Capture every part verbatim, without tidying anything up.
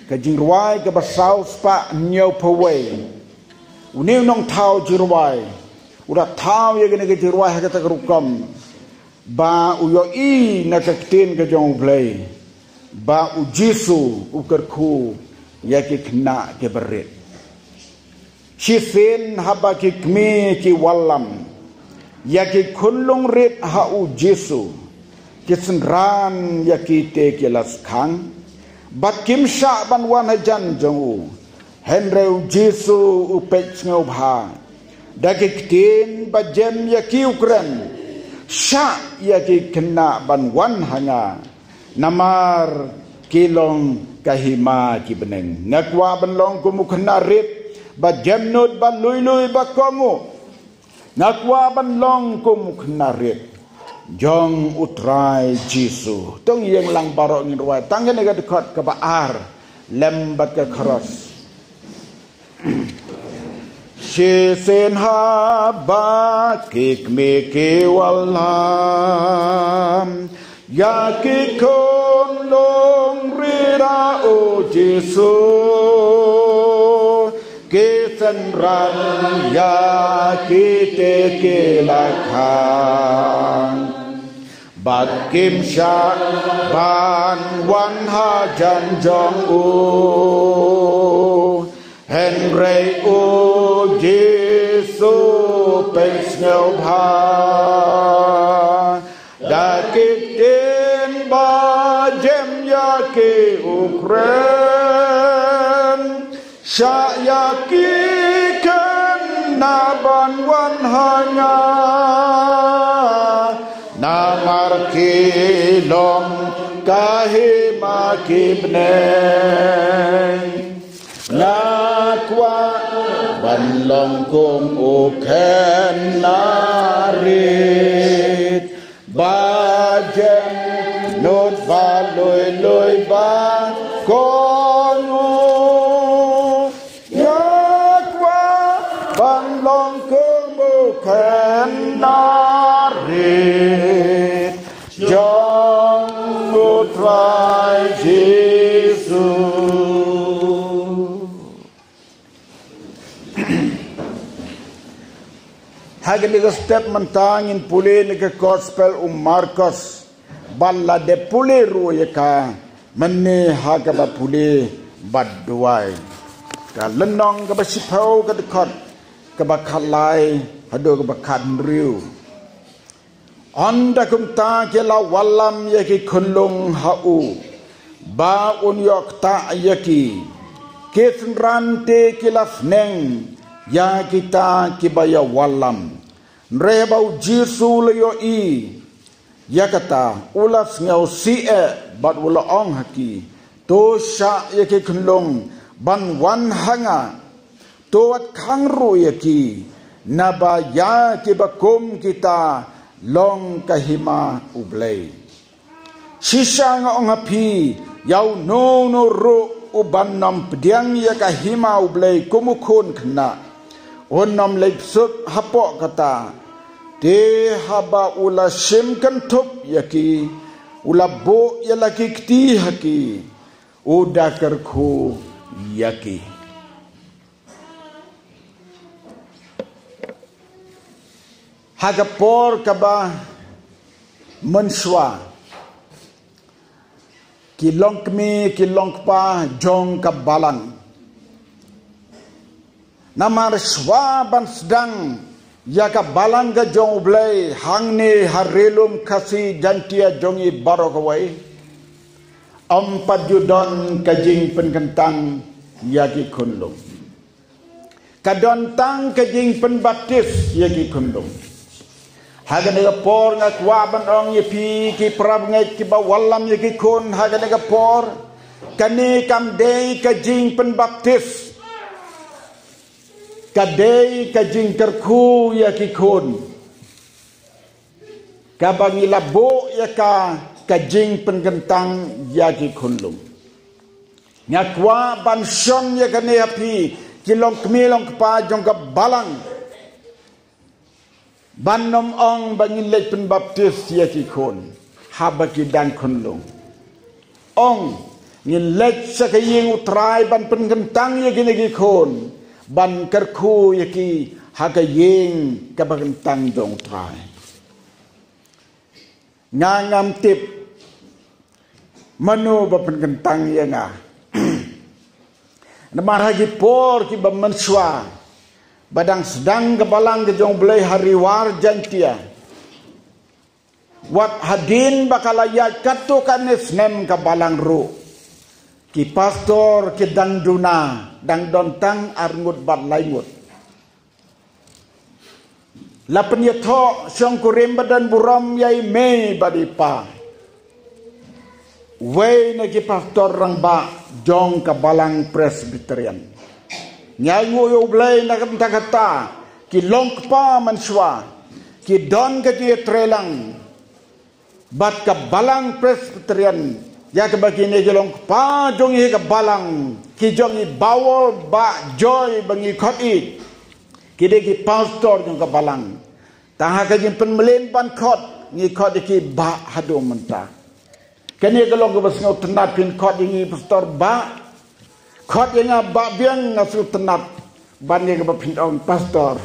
Ka jingrwai kaba saw spah hynñiew phew wei. Une u nongthaw jingrwai u la thaw ïa kane ka jingrwai ha kata ka rukom ba u ïohi na ka ktien ka jong U Blei ba U Jisu u kyrkhu ïa ki khynnah kiba rit. Shisien haba ki kmie ki wallam ïa ki khunlung rit ha U Jisu, ki synran ïa ki te ki la skhang bad kim shah ban wan hajan jong u. Hynrei U Jisu u peit sngewbha da ki ktien ba jem ïa ki, u kren: Shah ïa ki khynnah ban wan ha nga, namar ki long ka hima ki bneng. Nga kwah ban long kum u khynnah rit ba jem nud, ba lui lui, ba kohnguh. Nga kwah ban long kum u khynnah rit jong U Trai Jisu. To ngin ïeng lang baroh, ngin rwai tang kane ka dkhot kaba ar lem bad ka chorus. Shisien haba ki kmie ki wallam ïa ki khunlung rit ha U Jisu, ki synran ïa ki te ki la khang bad kim shah ban wan hajan jong u. Hynrei U Jisu peit sngewbha da ki ktien ba jem ïa ki, u kren: Shah ïa ki khynnah ban wan ha nga, namar ki long ka hima ki bneng. Nga kwah ban long kum u khynnah rit ba jem nud, ba lui lui, ba kohnguh. Nga kwah ban long kum u khynnah rit jong U Trai Jisu. Ha kane ka step mynta ngin pule na ka Gospel u Markos, bad la dep pule ruh ïa ka mynne ha kaba pule bad duwai. Ka lynnong kaba shiphew, ka dkhot kaba khatlai haduh kaba khathynriew. Ynda kumta ki la wallam ïa ki khunlung ha u ba un ïoh ktah ïa ki. Ki synran te ki la sneng ïa kita kiba ïa wallam. Hynrei haba U Jisu u la ïohi ïa kata, u la sngewsih eh bad u la ong ha ki: To shah ïa ki khunlung ban wan ha nga. To wat khang ruh ïa ki, naba ïa kiba kum kita long ka hima U Blei. Shisha nga ong ha phi, ïa uno uno ruh uban ym pdiang ïa ka hima U Blei kum u khun khynnah, un ym leit suk hapoh kata. Te haba u la shim kynthup ïa ki, u la buh ïa la ki kti ha ki, u da kyrkhu ïa ki. Ha ka por kaba mynshuwa, ki longkmie ki longkpa jong ka balang, namar shuwa ban sdang ïa ka balang ka jong U Blei hangne ha Ri Lum Khasi Jaiñtia jong ngi baroh kawei, ym pat ju don ka jingpynkyntang ïa ki khunlung. Ka don tang ka jingpynbaptis ïa ki khunlung. Ha kane ka por nga kwah ban ong ïa phi ki parabangeit kiba wallam ïa ki khun ha kane ka por, kane kam dei ka jingpynbaptis. Ka dei ka jingkyrkhu ïa ki khun, kaba ngi la buh ïa ka, ka jingpynkyntang ïa ki khunlung. Nga kwah ban shon ïa kane ha phi ki longkmie longkpa jong ka balang, ban ym ong ba ngin leit pynbaptis ïa ki khun haba ki dang khunlung. Ong Ngin leit sha ka ïing U Trai ban pynkyntang ïa kine ki khun, ban kyrkhu ïa ki ha ka ïing kaba kyntang jong U Trai. Nga ngam tip mano ba pynkyntang ïa nga. Namar ha ki por kiba mynshuwa, ba dang sdang ka balang ka jong U Blei ha Ri War Jaintia, wat hadien ba ka la ïaid katto katne snem ka balang ruh, ki pastor ki dang duna, dang don tang ar ngut bad lai ngut. La pynïathoh shongkurim ba don burom ïa i mei bad i pa, uwei na ki pastor rangbah jong ka balang Presbyterian. Ngi ainguh ïa U Blei na ka bynta kata, ki long kpa mynshuwa, ki don ka jingïatreilang bad ka balang Presbyterian, ïa kaba kine ki long kpa jong i ka balang, ki jong i Bah Wol, Bah Joy ba ngi khot ïeit, ki dei ki pastor jong ka balang. Tang ha ka jingpynmlien ban khot, ngi khot ïa ki Bah haduh mynta. Kane ka long kaba sngewtynnat, phin khot ïa ngi pastor Bah, khot ïa nga Bah biang, nga sngewtynnat ban ïa kaba phin ong pastor.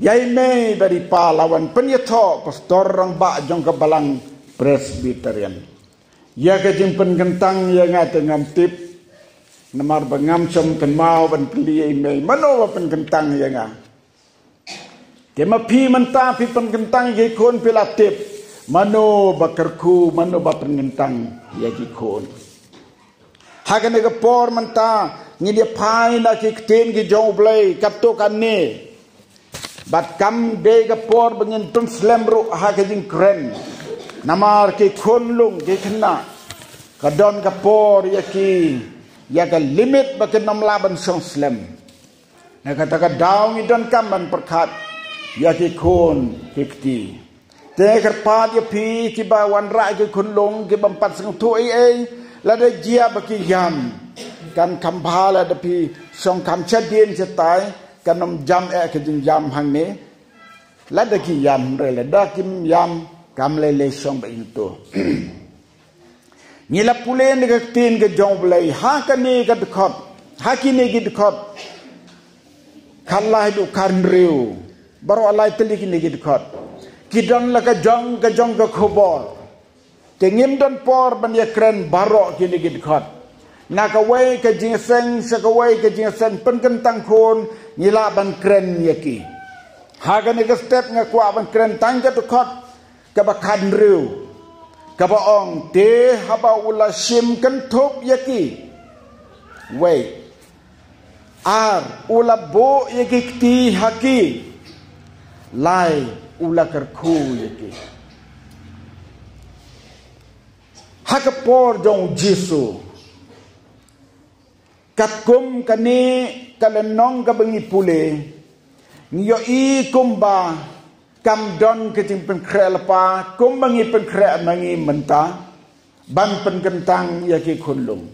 Ïa i mei bad i pa la wan pynïathoh pastor rangbah jong ka balang Presbyterian. Ïa ka jingpynkyntang ïa nga te ngam tip, namar ba ngam shym kynmaw ban pynlong ïa i mei mano ba pynkyntang ïa nga. Te ma phi mynta phi pynkyntang ïa ki khun, phi la tip mano ba kyrkhu, mano ba pynkyntang ïa ki khun. Ha kane ka por mynta ngin ïa phai na ki ktien ki jong U Blei katto katne. Bad kam dei ka por ba ngin pynslem ruh ha ka jingkren. Namar ki khunlung ki khynnah, ka don ka por ïa ki, ïa ka limit ba kin ym lah ban shong slem. Na kata ka daw ngi donkam ban pyrkhat ïa ki khun ki kti. Te kyrpad ïa phi kiba wanrah ïa ki khunlung, kiba ym pat sngewthuh ei ei, lada jia ba ki ïam, kan kham bha lada phi shong kham shadien shatai, kan ym jam eh ka jingïam hangne. Lada ki ïam, hynrei lada kim ïam, kam lei lei shong ba ïa uto. Ngi la pule na ka ktien ka jong U Blei ha kane ka dkhot, ha kine ki dkhot khatlai haduh khathynriew, baroh lai tylli kine ki dkhot ki don la ka jong ka jong ka khubor. Te ngim don por ban ïa kren baroh kine ki dkhot. Na kawei ka jingïaseng sha kawei ka jingïaseng pynkyntang khun, ngi lah ban kren ïa ki. Ha kane ka step nga kwah ban kren tang ka dkhot kaba khathynriew, kaba ong, te haba u la shim kynthup ïa ki, wei, ar u la buh ïa ki kti ha ki, lai, u la kyrkhu ïa ki. Ha ka por jong U Jisu, katkum kane ka lynnong kaba ngi pule, ngi ïohi kumba kam don ka jingpynkhreh lypa kumba ngi pynkhreh ma ngi mynta ban pynkyntang ïa ki khunlung.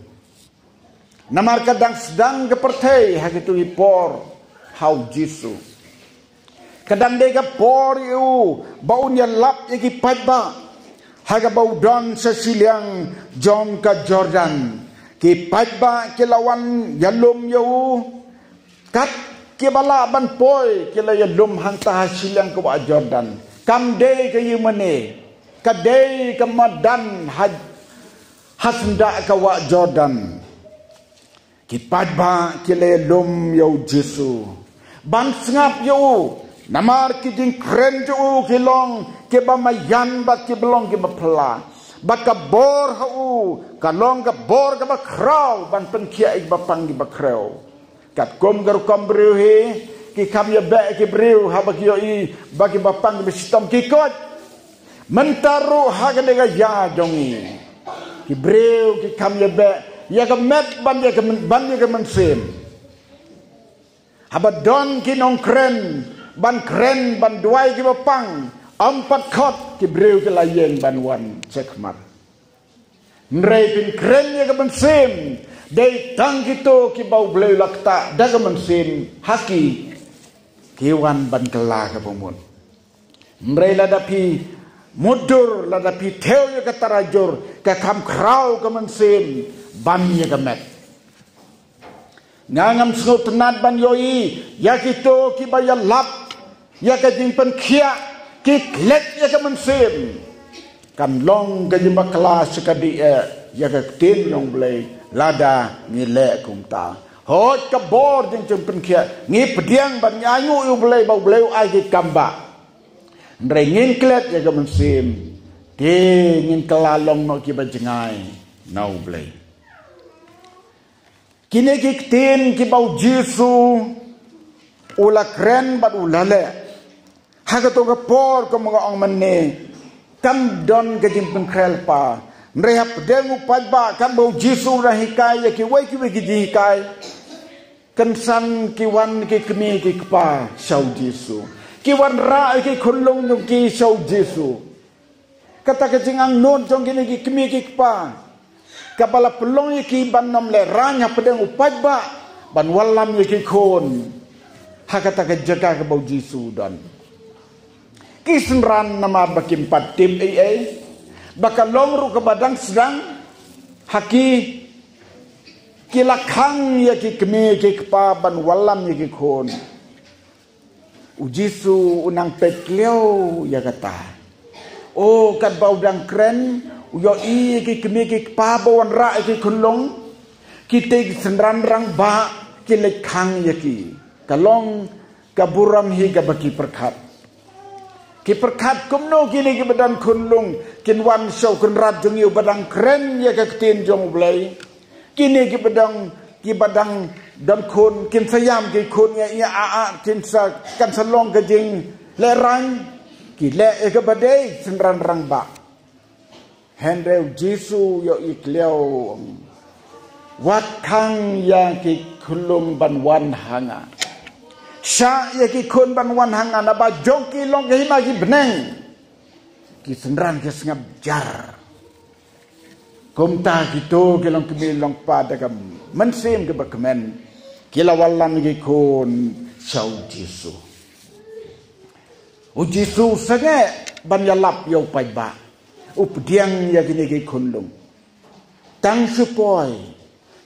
Namar ka dang sdang ka pyrthei ha kito ki por ha U Jisu. Ka dang dei ka por ïa u ba un ïalap ïa ki paidbah ha kaba u don sha shiliang jong ka Jordan. Ki paidbah ki la wan ïalum ïa u, kat kiba lah ban poi ki la ïalum hangta ha shiliang ka wah Jordan. Kam dei ka ïingmane, ka dei ka madan ha, ha syndah ka wah Jordan. Ki paidbah ki la ïalum ïa U Jisu ban sngap ïa u, namar ki jingkren jong u ki long kiba maïan bad kiba long kiba phylla. Bad ka bor ha u ka long ka bor kaba khraw ban pynkhiah ïa kiba pang kiba khrew. Katkum ka rukom briew hi, ki kham ïabeh ki briew haba ki ïohi ba kiba pang kiba shitom ki koit. Mynta ruh ha kane ka ïa jong ngi, ki briew ki kham ïabeh ïa ka met ban ïa ka myn-, ban ïa ka mynsiem. Haba don ki nongkren ban kren ban duwai kiba pang, ym pat khot ki briew ki la ïeng ban wan shakhmat. Hynrei phin kren ïa ka mynsiem, dei tang kito kiba U Blei u la ktah da ka mynsiem ha ki, ki wan ban kylla kaba mut. Hynrei lada phi Mutdur lada phi thew ïa ka tarajur, ka kham khraw ka mynsiem ban ïa ka met. Nga ngam sngewtynnat ban ïohi ïa kito kiba ïalap ïa ka jingpynkhiah, ki klet ïa ka mynsiem. Kan long ka jingbakla shakadieh ïa ka ktien jong U Blei lada ngi leh kumta. Hooid, ka bor jong ka jingpynkhiah ngi pdiang ban ïa ngi ïa U Blei, ba U Blei u ai ki kam ba, hynrei ngin klet ïa ka mynsiem, te ngin kylla long noh kiba jngai na U Blei. Kine ki ktien kiba U Jisu u la kren bad u la leh ha kato ka por, kum nga ong mynne, kam don ka jingpynkhreh lypa. Hynrei hapdeng u paidbah, katba U Jisu u dang hikai ïa kiwei kiwei ki jinghikai, kynsan ki wan ki kmie ki kpa sha U Jisu. Ki wanrah ïa ki khunlung jong ki sha U Jisu. Kata ka jingangnud jong kine ki kmie ki kpa, kaba la pynlong ïa ki ban ym lehraiñ hapdeng u paidbah ban wallam ïa ki khun ha kata ka jaka kaba U Jisu u don. Ki synran namar ba kim pat tip ei ei ba ka long ruh kaba dang sdang ha ki, ki la khang ïa ki kmie ki kpa ban wallam ïa ki khun. U Jisu u nang peit khlem ïa kata. O, katba u dang kren, u ïohi ïa ki kmie ki kpa ba wanrah ïa ki khunlung, kitei ki synran rangbah ki leit khang ïa ki. Ka long ka burom hi kaba ki pyrkhat. Ki pyrkhat, kumno kine kiba don khunlung kin wan sha u kynrad jong ngi uba dang kren ïa ka ktien jong U Blei? Kine kiba dang, kiba dang don khun, kin sa ïam ki khun ïa, ïa, a, a, kin sa, kan sa long ka jinglehraiñ. Ki leh ïa kaba dei, synran rangbah. Hynrei U Jisu u ïohi khlem, wat khang ïa ki khunlung ban wan ha nga. Shah ïa ki khun ban wan ha nga, naba jong ki long ka hima ki bneng. Ki synran ki sngap jar. Kumta kito ki longkmie longkpa da ka mynsiem kaba kmen, ki la wallam ïa ki khun sha U Jisu. U Jisu u sangeh ban ïalap ïa u paidbah. U pdiang ïa kine ki khunlung. Tang shu poi,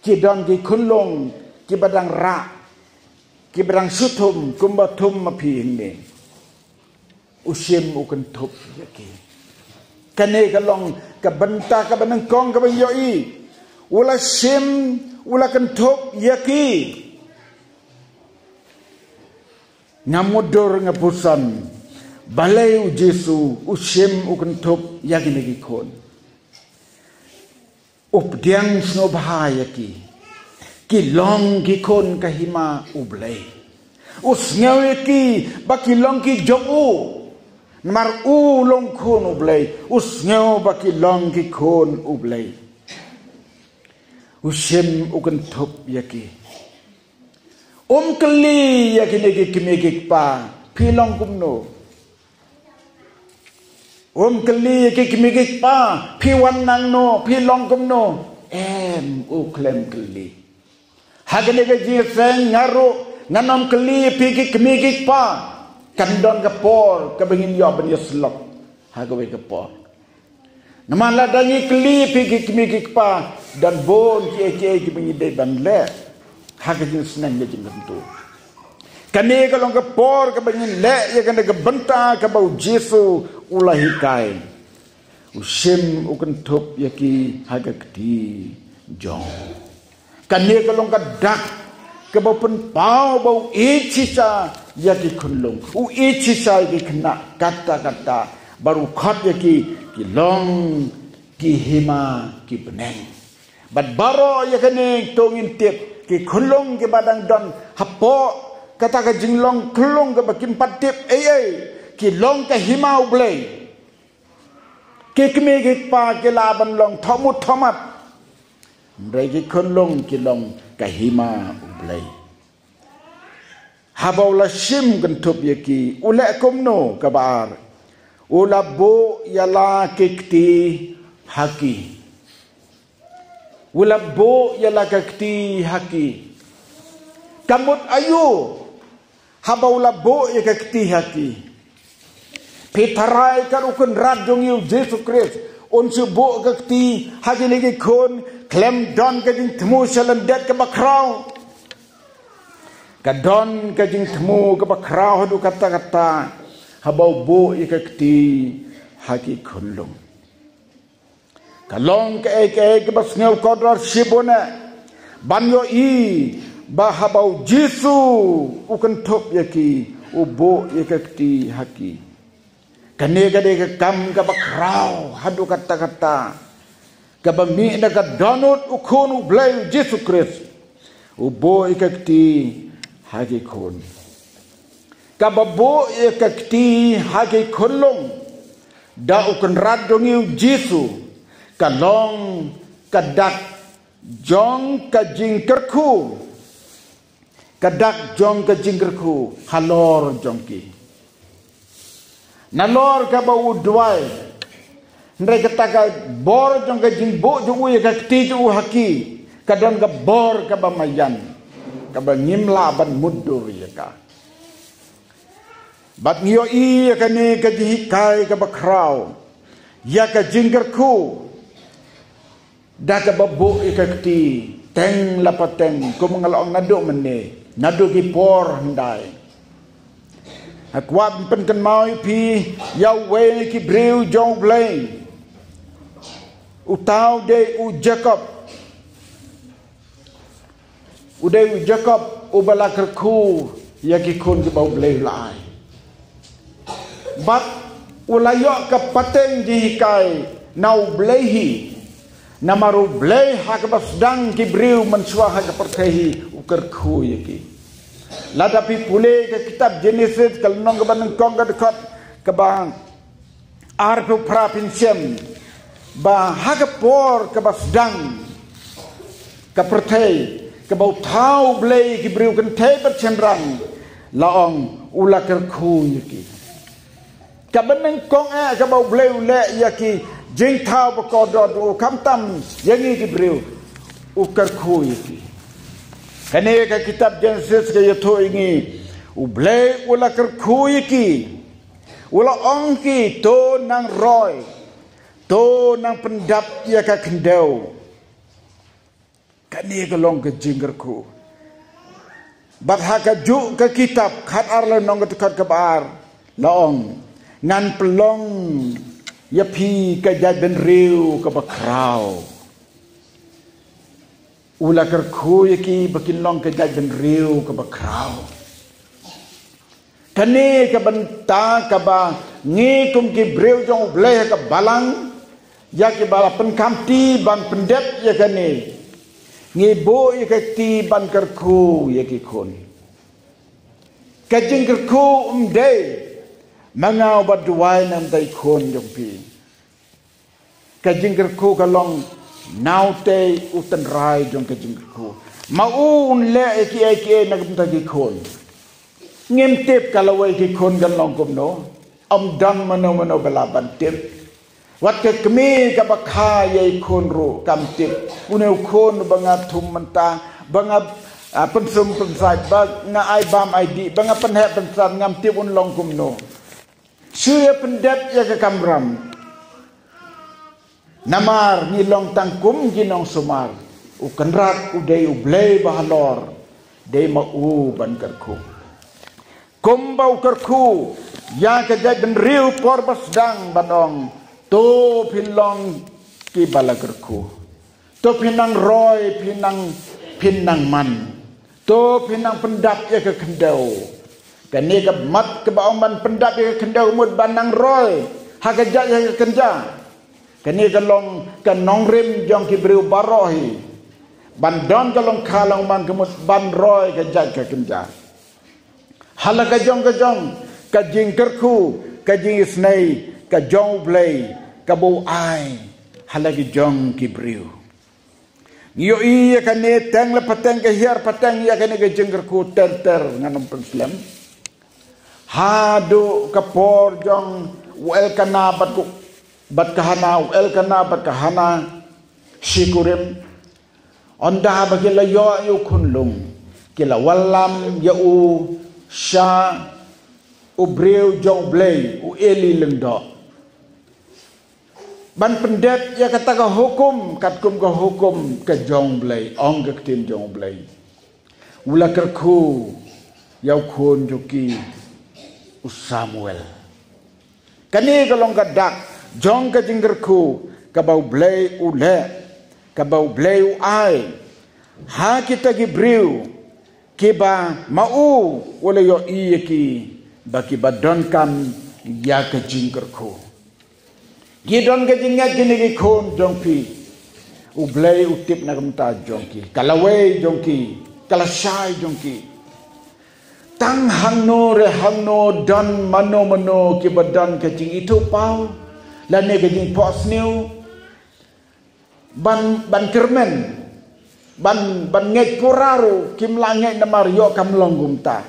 ki don ki khunlung kiba dang rah, kiba dang shu thum kumba thum ma phi hangne. U shim u kynthup ïa ki. Kane ka long ka bynta kaba nyngkong kaba ngi ïohi. U la shim, u la kynthup ïa ki. Nga mutdur, nga puson, balei U Jisu u shim u kynthup ïa kine ki khun. U pdiang sngewbha ïa ki. Ki long ki khun ka hima U Blei. U sngew ïa ki ba ki long ki jong u. Namar u long khun U Blei. U sngew ba ki long ki khun U Blei. U shim u kynthup ïa ki. Um kylli ïa kine ki kmie ki kpa, phi long kumno? Um kylli ïa ki kmie ki kpa, phi wan nangno, phi long kumno? Em, u khlem kylli. Ha kane ka jingïaseng nga ruh ngan ym kylli ïa phi ki kmie ki kpa. Kan don ka por kaba ngin ïoh ban ïasyllok ha kawei ka por. Namar lada ngi kylli ïa phi ki kmie ki kpa, don bun kiei kiei kiba ngi dei ban leh ha ka jingsneng ka jingkyntu. Kane ka long ka por kaba ngin leh ïa kane ka bynta kaba U Jisu u la hikai. U shim u kynthup ïa ki ha ka kti jong u. Kane ka long ka dak kaba pynpaw ba u ïeit shisha ïa ki khunlung, u ïeit shisha ïa ki khynnah katta katta, bad u khot ïa ki, ki long ki hima ki bneng. Bad baroh ïa kane to ngin tip, ki khunlung kiba dang don hapoh kata ka jinglong khunlung kaba kim pat tip ei ei, ki long ka hima U Blei. Ki kmie ki kpa ki lah ban long thohmut thohmat, hynrei ki khunlung ki long ka hima U Blei. Haba u la shim kynthup ïa ki, u leh kumno? Kaba ar, u la buh ïa la ki kti ha ki. U la buh ïa la ka kti ha ki. Ka mut aïu haba u la buh ïa ka kti ha ki? Phi tharai kat u Kynrad jong ngi u Jisu Khrist un shu buh ka kti ha kine ki khun khlem don ka jingthmu sha lyndet kaba khraw? Ka don ka jingthmu kaba khraw haduh katta katta haba u buh ïa ka kti ha ki khunlung. Ka long kaei kaei kaba sngewkordor shibun eh ban ïohi ba haba u Jisu u kynthup ïa ki, u buh ïa ka kti ha ki. Kane ka dei ka kam kaba khraw haduh katta katta kaba mih na ka dohnud u Khun u Blei u Jisu Khrist, u buh ïa ka kti ha ki khun. Kaba buh ïa ka kti ha ki khunlung da u Kynrad jong ngi u Jisu ka long ka dak jong ka jingkyrkhu, ka dak jong ka jingkyrkhu halor jong ki. Nalor kaba u duwai, hynrei kata ka bor jong ka jingbuh jong u ïa ka kti jong u ha ki ka don ka bor kaba maïan, kaba ngim lah ban mutdur ïa ka. Bad ngi ïohi ïa kane ka jinghikai kaba khraw ïa ka jingkyrkhu da kaba buh ïa ka kti teng la pateng, kum nga la ong naduh mynne, naduh ki por hyndai. Nga kwah ban pynkynmaw ïa phi ïa uwei na ki briew jong u Blei. Uta u dei u Jakob. U dei u Jakob uba la kyrkhu ïa ki khun kiba u Blei u la ai. Bad u la ïoh ka pateng jinghikai na u Blei hi. Namar u Blei ha kaba sdang ki briew mynshuwa ha ka pyrthei hi u kyrkhu ïa ki. Lada phi pule ka kitab Jenesis ka lynnong kaba nyngkong ka dkhot kaba arphew phra, phin shem ba ha ka por kaba sdang ka pyrthei, kaba u thaw u Blei ki briew kynthei bad shynrang, la ong u la kyrkhu ïa ki. Kaba nyngkong eh kaba u Blei u leh ïa ki jingthaw ba kordor, u khamtam ïa ngi ki briew, u kyrkhu ïa ki. Kane ka kitab Jenesis ka ïathuh ïa ngi u Blei u la kyrkhu ïa ki. U la ong ki, to nang roi, to nang pyndap ïa ka khyndew. Kane ka long ka jingkyrkhu. Bad ha kajuh ka kitab Khatar lynnong ka dkhot kaba ar la ong, ngan pynlong ïa phi ka jaitbynriew kaba khraw. U la kyrkhu ïa ki ba kin long ka jaitbynriew kaba khraw. Kane ka bynta kaba ngi kum ki briew jong u Blei ha ka balang, ïa kiba la pynkamti ban pyndep ïa kane, ngi buh ïa ka kti ban kyrkhu ïa ki khun. Ka jingkyrkhu ym dei ma nga uba duwai na bynta ki khun jong phi. Ka jingkyrkhu ka long na utei u tynrai jong ka jingkyrkhu. Ma u un leh ïa kiei kiei na ka bynta ki khun. Ngim tip ka lawei ki khun kan long kumno. Ym don mano mano ba lah ban tip. Wat ka kmie kaba kha ïa i khun ruh kam tip. Une u khun ba nga thum mynta, ba nga, ah, pynsum pynsait, ba nga ai bam ai dih, ba nga pynheh pynsat, ngam tip un long kumno. Shu ïa pyndep ïa ka kamram. Namar ngi long tang kum ki nongsumar. U Kynrad u dei u Blei ba halor. Dei ma u ban kyrkhu. Kumba u kyrkhu ïa ka jaitbynriew por ba sdang ban ong, to phin long kiba la kyrkhu. To phin nang roi, phin nang, phin nang man. To phin nang pyndap ïa ka khyndew. Kane ka mat kaba ong ban pyndap ïa ka khyndew mut ban nang roi ha ka jait ha ka kynja. Kane ka long ka nongrim jong ki briew baroh hi. Ban don ka long kha long man ka mut ban roi ka jait ka kynja. Ha la ka jong ka jong ka jingkyrkhu, ka jingisynei ka jong u Blei kaba u ai ha la ki jong ki briew. Ngi ïohi ïa kane teng la pateng, ka hiar pateng ïa kane ka jingkyrkhu ter ter, ngan ym pynslem. Haduh ka por jong u Elkana bad ka, bad ka Hana, u Elkana bad ka Hana shi kurim. Ynda ba ki la ïoh ïa u khunlung, ki la wallam ïa u sha u briew jong u Blei, u Eli Lyngdoh, ban pyndep ïa kata ka hukum katkum ka hukum ka jong u Blei, ong ka ktien jong u Blei. U la kyrkhu ïa u khun jong ki, u Samuel. Kane ka long ka dak jong ka jingkyrkhu kaba u Blei u leh, kaba u Blei u ai ha kita ki briew kiba ma u u la ïohi ïa ki, ba kiba donkam ïa ka jingkyrkhu. Ki don ka jingngeit kine ki khun jong phi. U Blei u tip na ka bynta jong ki, ka lawei jong ki, ka lashai jong ki. Tang hangno re hangno don mano mano kiba don ka jingithuhpaw lane ka jingphohsniew ban, ban kyrmen, ban, ban ngeit pura ruh kim lah ngeit namar ïoh kam long kumta.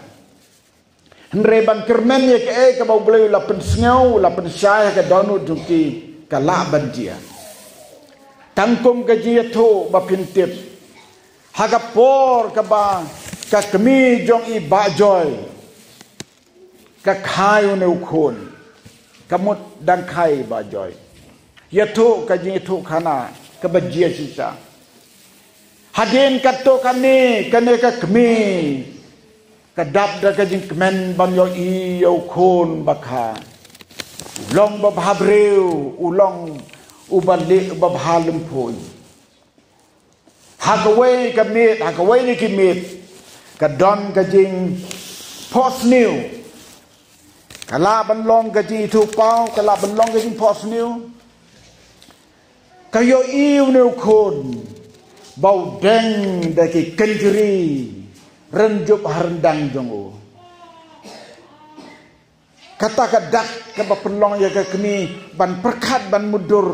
Hynrei ban kyrmen ïa kaei kaba u Blei u la pynsngew, u la pynshai ha ka dohnud jong ki, ka lah ban jia. Tang kum ka jingïathuh ba phin tip, ha ka por kaba ka kmie jong i Bah Joy ka kha ïa une u khun, ka mut dang kha ïa i Bah Joy. Ïathuh ka jingïathuh khana kaba jia shisha. Hadien katto katne, kane ka kmie ka dap da ka jingkmen ban ïohi ïa u khun ba kha. U long ba bha briew, u long uba lieh, uba bha lymphun. Ha kawei ka miet, ha kawei na ki miet, ka don ka jingphohsniew. Ka lah ban long ka jingithuhpaw, ka lah ban long ka jingphohsniew. Ka ïohi une u khun ba u deng da ki kynjri rynjup ha ryndang jong u. Kata ka dak kaba pynlong ïa ka kmie ban pyrkhat, ban mutdur,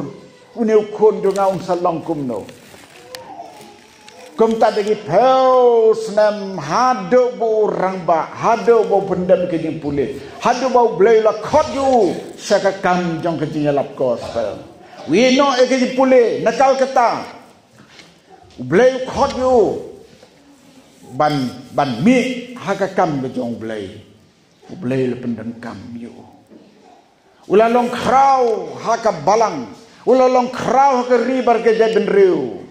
une u khun jong nga un sa long kumno. Kumta da ki phew snem haduh ba u rangbah, haduh ba u pyndep ka jingpule, haduh ba u Blei u la khot ïa u sha ka kam jong ka jingïalap gospel. U ïehnoh ïa ka jingpule na Kolkata. U Blei u khot ïa u ban, ban mih ha ka kam ka jong u Blei. U Blei u la pyndonkam ïa u. U la long khraw ha ka balang. U la long khraw ha ka ri bad ka jaitbynriew.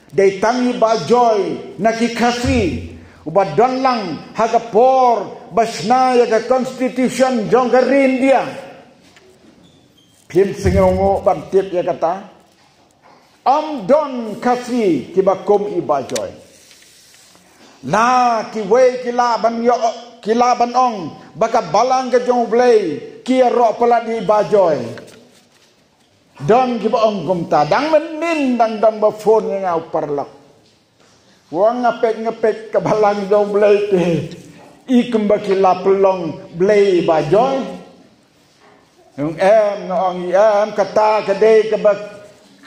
Dei tang i Bah Joy na ki Khasi uba don lang ha ka por ba shna ïa ka constitution jong ka ri India. Phin sngewnguh ban tip ïa kata. Ym don Khasi kiba kum i Bah Joy. La kiwei ki lah ban ïoh, ki lah ban ong ba ka balang ka jong u Blei ki ïaroh palat ïa i Bah Joy. Don kiba ong kumta, dang mynnin dang don ba phone ïa nga u paralok. Wa nga peit, nga peit ka balang jong u Blei te, i kumba ki la pynlong Blei Bah Joy. Ong em, nga ong i em, kata ka dei kaba,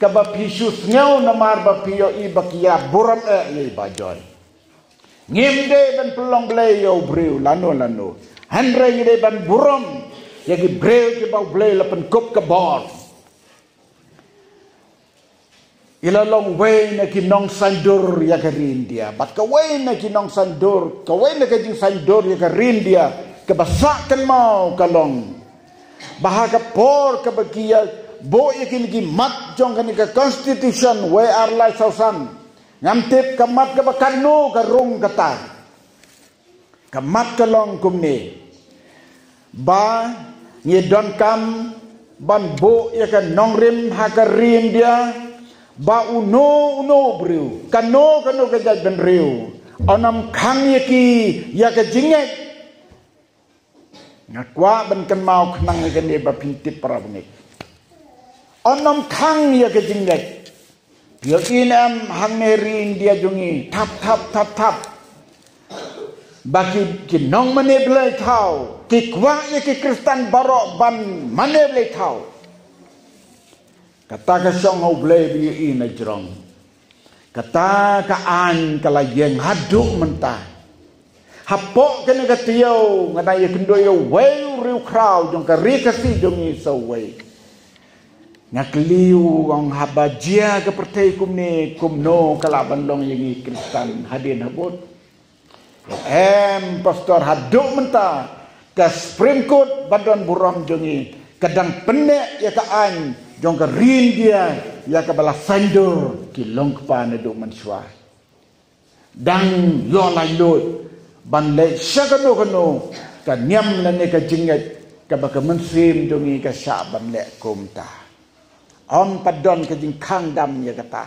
kaba phi shu sngew namar ba phi ïohi ba ki ïa burom eh ïa i Bah Joy. Ngim dei ban pynlong Blei ïa u briew lano lano. Hynrei ngi dei ban burom ïa ki briew kiba u Blei la pynkup ka bor. I la long wei na ki nongsaiñdur ïa ka ri India. Bad kawei na ki nongsaiñdur, kawei na ka jingsaiñdur ïa ka ri India kaba sah kynmaw ka long ba ha ka por kaba ki ïa buh ïa kine ki mat jong kane ka constitution wei ar lai saw san. Ngam tip ka mat kaba katno ka rung kata. Ka mat ka long kumne. Ba ngi donkam ban buh ïa ka nongrim ha ka ri India, ba uno uno u briew, kano kano ka jaitbynriew, un ym khang ïa ki ïa ka jingngeit. Nga kwah ban kynmaw khnang ïa kane ba phin tip para bangeit. Un ym khang ïa ka jingngeit. Ïohi ne em hangne ri India jong ngi, thap, thap, thap, thap. Ba ki, ki nongmane blei thaw ki kwah ïa ki Khristan baroh ban mane blei thaw. Kata ka shong ha u Blei ba ïohi na jrong. Kata ka aiñ ka la ïeng haduh mynta. Hapoh kane ka taïew nga dang ïakynduh ïa uwei u riewkhraw jong ka ri Khasi jong ngi sa uwei. Nga kylli u, ong, haba jia ka pyrthei kumne, kumno ka lah ban long ïa ngi Khristan hadien habud? Em, pastor, haduh mynta Ka Supreme Court ba don burom jong ngi ka dang pynneh ïa ka aiñ jong ka ri India ïa kaba la saiñdur ki long kpa naduh mynshuwa. Dang ïoh laitluid ban leh sha kano kano ka niam lane ka jingngeit kaba ka mynsiem jong ngi ka shah ban leh kumta. Ym pat don ka jingkhang dam ïa kata.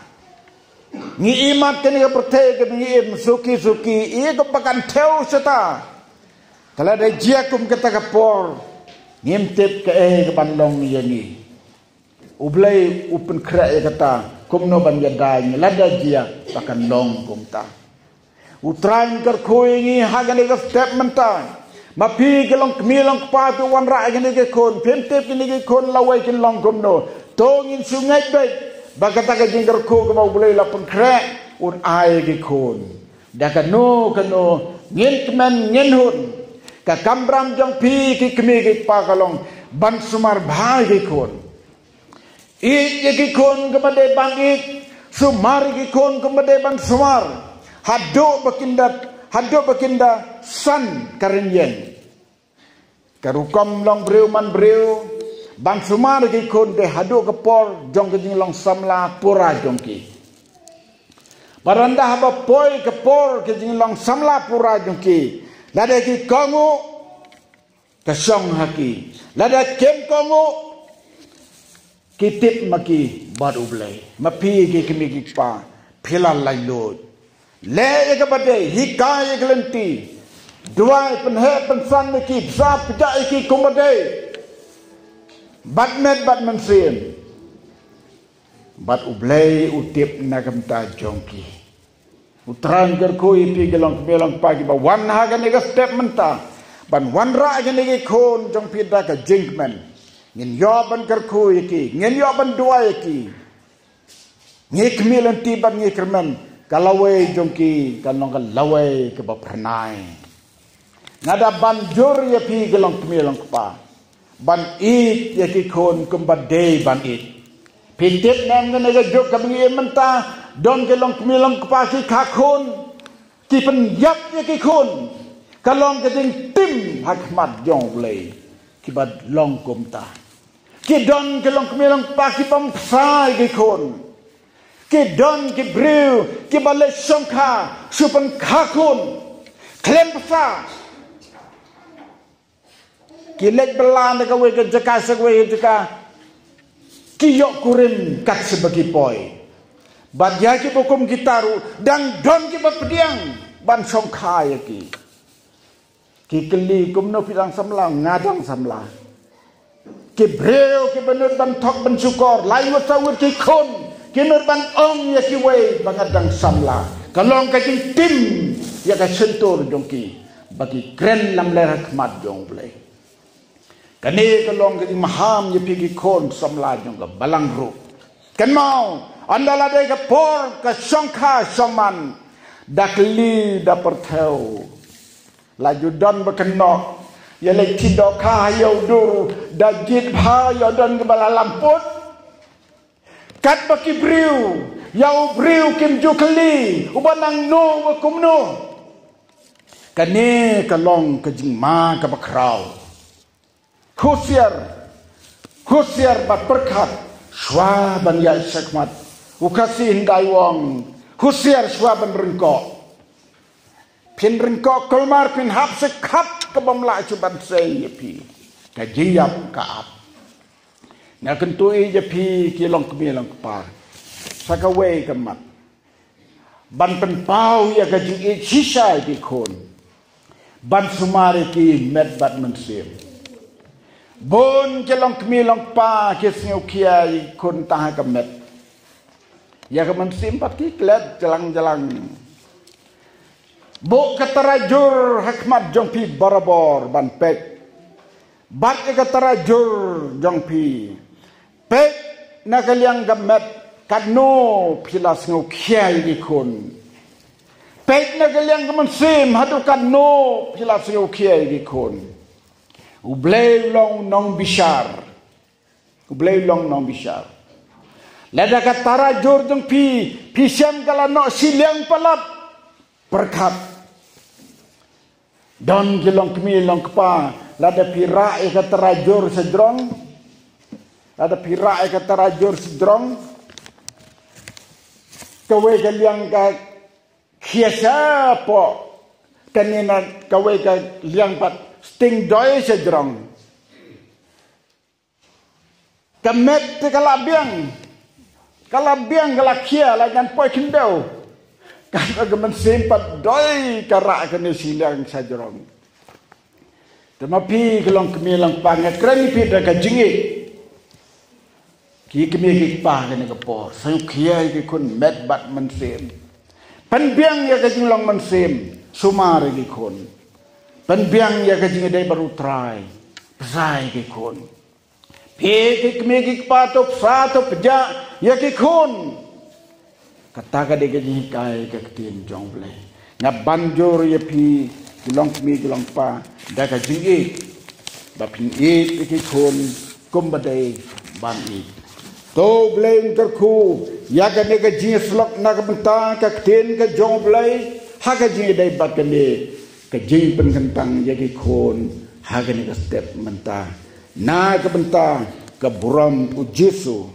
Ngi imat kane ka pyrthei kaba ngi im suki suki ïa kaba kan thew shata. Ka lada jia kum kata ka por ngim tip kaei kaban long ïa ngi. U Blei u pynkhreh ïa kata kumno ban ïada ïa ngi lada jia ba kan long kumta. U Trai un kyrkhu ïa ngi ha kane ka step mynta. Ma phi ki long kmie long kpa phi wanrah ïa kine ki khun, phim tip kine ki khun lawei kin long kumno. To ngin shu ngeit beit ba kata ka jingkyrkhu kaba U Blei la pynkhreh un ai ïa ki khun. Da kano kano ngin kmen ngin hun, ka kamram jong phi ki kmie ki kpa ka long ban sumar bha ïa ki khun. Ïeit ïa ki khun kumba dei ban ïeit, sumar ïa ki khun kumba dei ban sumar. Haduh ba kin da, haduh ba kin da san ka rynïeng. Ka rukom long briew man briew ban sumar ïa ki khun te haduh ka por jong ka jinglong samla pura jong ki. Bad ynda haba poi ka por ka jinglong samla pura jong ki, lada ki kohnguh ka shong ha ki, lada kim kohnguh ki tip ma ki bad U Blei. Ma phi ki kmie ki kpa, phi la laitluid. Leh ïa kaba dei, hikai ïa ki lynti. Duwai, pynheh pynsan ïa ki, bsa pjah ïa ki kumba dei. Bad met bad mynsiem. Bad U Blei u tip na ka bynta jong ki. U Trai un kyrkhu ïa phi ki long kmie long kpa kiba wan ha kane ka step mynta ban wanrah ïa kine ki khun jong phi da ka jingkmen. Ngin ïoh ban kyrkhu ïa ki, ngin ïoh ban duwai ïa ki. Ngi khmih lynti bad ngi kyrmen, ka lawei jong ki kan long ka lawei kaba phyrnai. Nga da ban jur ïa phi ki long kmie long kpa ban ïeit ïa ki khun kumba dei ban ïeit. Phi tip ne em, kane ka juk kaba ngi im mynta, don ki long kmie long kpa ki kha khun, ki pynïap ïa ki khun. Ka long ka jingtim ha khmat jong U Blei kiba long kumta. Ki don ki long kmie long kpa ki bam bsa ïa ki khun. Ki don ki briew kiba leh shongkha shu pynkha khun khlem bsa. Ki leit bylla na kawei ka jaka sha kawei ka jaka. Ki ïoh kurim kat shaba ki poi. Bad ïa kiba kum kita ruh dang don kiba pdiang ban shongkha ïa ki. Ki kylli, kumno phi dang samla? Nga dang samla. Ki briew kiba nud ban thok ban shukor, lai ngut saw ngut ki khun ki nud ban ong ïa kiwei ba nga dang samla. Ka long ka jingtim ïa ka shyntur jong ki ba ki kren lamler ha khmat jong U Blei. Kane ka long ka jingmaham ïa phi ki khun samla jong ka balang ruh. Kynmaw, ynda la dei ka por ka shongkha shongman, da kylli da pyrthew. La ju don ba kynnoh ïa leit thied dohkha ha ïew dur, da jied bha ïoh don kiba la lamput. Katba ki briew, ïa u briew kim ju kylli uba nangno uba kumno. Kane ka long ka jingma kaba khraw. Husiar, husiar bad pyrkhat shuwa ban ïaid shakhmat. U Khasi hyndai u ong, husiar shuwa ban ryngkoh. Phin ryngkoh kulmar phin hap sha khap ka bym lah shuh ban sei ïa phi. Ka jingïap ka ap. Nga kyntu ïa phi ki long kmie long kpa, sa kawei ka mat ban pynpaw ïa ka jingïeit shisha ïa ki khun, ban sumar ïa ki met bad mynsiem. Bun ki long kmie long kpa ki sngewkhia ïa ki khun tang ha ka met, ïa ka mynsiem pat ki klet jlang jlang. Buh ka tarajur ha khmat jong phi barabor ban peit. Bat ïa ka tarajur jong phi. Peit na ka liang ka met, katno phi la sngewkhia ïa ki khun. Peit na ka liang ka mynsiem, haduh katno phi la sngewkhia ïa ki khun. U Blei u long u nongbishar. U Blei u long u nongbishar. Lada ka tarajur jong phi, phi shem ka la noh shiliang palat. Pyrkhat. Don ki long kmie long kpa Lada phi rah ïa ka tarajur sha jrong, lada phi rah ïa ka tarajur sha jrong, kawei ka liang ka khia shapoh, kane na kawei ka liang pat sting doi sha jrong. Ka met te ka la biang, ka la biang, ka la khia, la jan poi khyndew. Ka, ka mynsiem pat doi ka rah kane shiliang sha jrong. Te ma phi ki long kmie long kpa, nga kren ïa phi da ka jingïeit. Ki kmie ki kpa kane ka por, sngewkhia ïa ki khun met bad mynsiem. Pynbiang ïa ka jinglong mynsiem, sumar ïa ki khun. Pynbiang ïa ka jingïadei bad U Trai, bsa ïa ki khun. Phi ki kmie ki kpa, to bsa, to pjah ïa ki khun. Kata ka dei ka jinghikai ka ktien jong U Blei. Nga ban jur ïa phi ki long kmie ki long kpa da ka jingïeit, ba phin ïeit ïa ki khun kumba dei ban ïeit. To U Blei un kyrkhu ïa kane ka jingïasyllok na ka bynta ka ktien ka jong U Blei, ha ka jingïadei bad kane ka jingpynkyntang ïa ki khun ha kane ka step mynta, na ka bynta ka burom U Jisu.